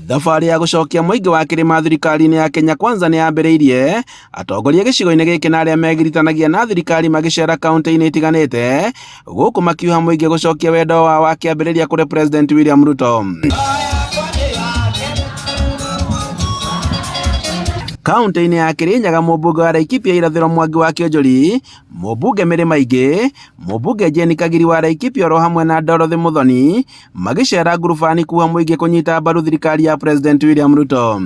Thabarĩ ya gũcokia mũingĩ wa kĩrĩma thirikari-inĩ ya Kenya Kwanza nĩ yambĩrĩirie, atongoria gĩcigo-inĩ gĩkĩ na arĩa megiritanagia na thirikari magĩcera kaunti-inĩ itiganĩte, gũkũ makiuha mũingĩ gũcokia wendo wao wa kĩambĩrĩria kũrĩ President William Ruto. Kaunti-inĩ ya Kirinyaga mũmbunge wa Laikipia Irathĩro Mwangi wa Kĩonjori, mũmbunge Mary Maingĩ, mũmbunge Jane Kagiri wa Laikipia oro hamwe na Dorothy Muthoni magĩcera ngurubani kuha mũingĩ kũnyita mbaru thirikari ya President William Ruto.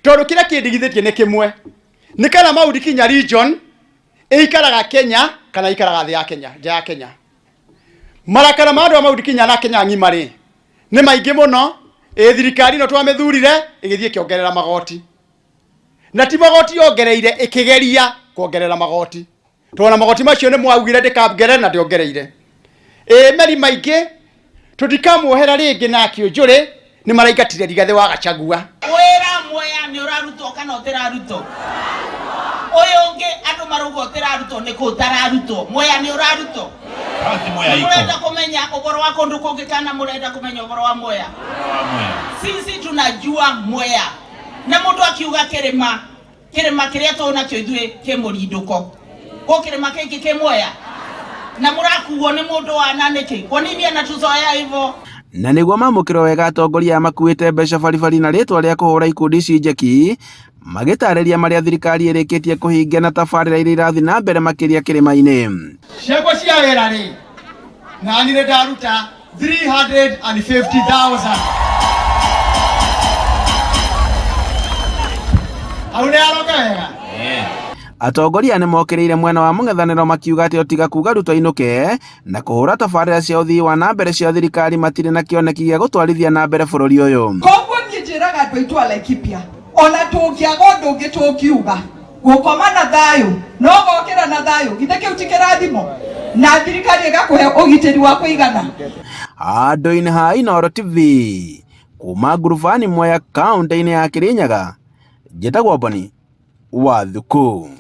Tondũ kĩrĩa kĩndigithĩtie nĩ kĩmwe, nĩ kana Mount Kenya region ĩikaraga Kenya kana ĩikaraga thĩ ya Kenya, nja ya Kenya. Marakara ma andũ a Mount Kenya na Kenya ng'ima rĩ, nĩ maingĩ mũno. Ĩ thirikari ĩno twamĩthurire ĩgĩthiĩ ĩkĩongerera magoti, na ti magoti yongereire, ĩkĩgeria kuongerera magoti, tondũ magoti macio nĩ mwaugire ndĩkangerere na ndĩongereire. Ĩ meri maingĩ tũtikamuohera rĩngĩ na Kĩũnjũrĩ nĩ maraingatire Rigathĩ wa Gachagua. Wĩra Mwea nĩ ũrarutwo kana ũtĩrarutwo? Ũyũ ũngĩ andũ marauga ũtĩrarutwo nĩ kũ ũtararutwo? Mwea nĩ ũrarutwo? Mũrenda kũmenya ũhoro wa kũndũ kũngĩ kana mũrenda kũmenya ũhoro wa Mwea? Sisi tunajua Mwea. Na mũndũ akiuga kĩrĩma, kĩrĩma kĩrĩa tũĩ nakĩo ithuĩ kĩ mũrindũko. Kũ kĩrĩma kĩngĩ kĩ Mwea? Na mũrakuo nĩ mũndũ wa na nĩkĩ? Kwa nini anatuzoea hivyo? Na nĩguo mamũkĩrwo wega atongoria aya makuĩte mbeca baribari na rĩtwa rĩa kũhũra ikundi ici njeki magĩtarĩria marĩa thirikari ĩrĩkĩtie kũhingia na tabarĩra iria irathiĩ na mbere makĩria kĩrĩma-inĩ. Ciakwa cia wĩra rĩ, nani nĩ ndaruta 350,000. Hau nĩ aroka wega. Atongoria nĩ mokĩrĩire mwena wa mũng'ethanĩro makiuga atĩ o tiga kuga Ruto ainũke na kũhũra tabarĩra cia ũthii wa na mbere cia thirikari matirĩ na kĩoneki gĩa gũtwarithia na mbere bũrũri ũyũ. Koguo niĩ njĩraga andũ aitũ a Laikipia, ona tũngĩaga ũndũ ũngĩ tũngiuga, gũkoma na thayũ na ũgokĩra na thayũ, githĩ kĩu ti kĩrathimo? Na thirikari ĩgakũhe ũgitĩri wa kũigana. Handũ-inĩ ha Inooro TV, kuma Ngurubani Mwea kaunti-inĩ ya Kirinyaga, njĩtagwo Boni wa Thuku.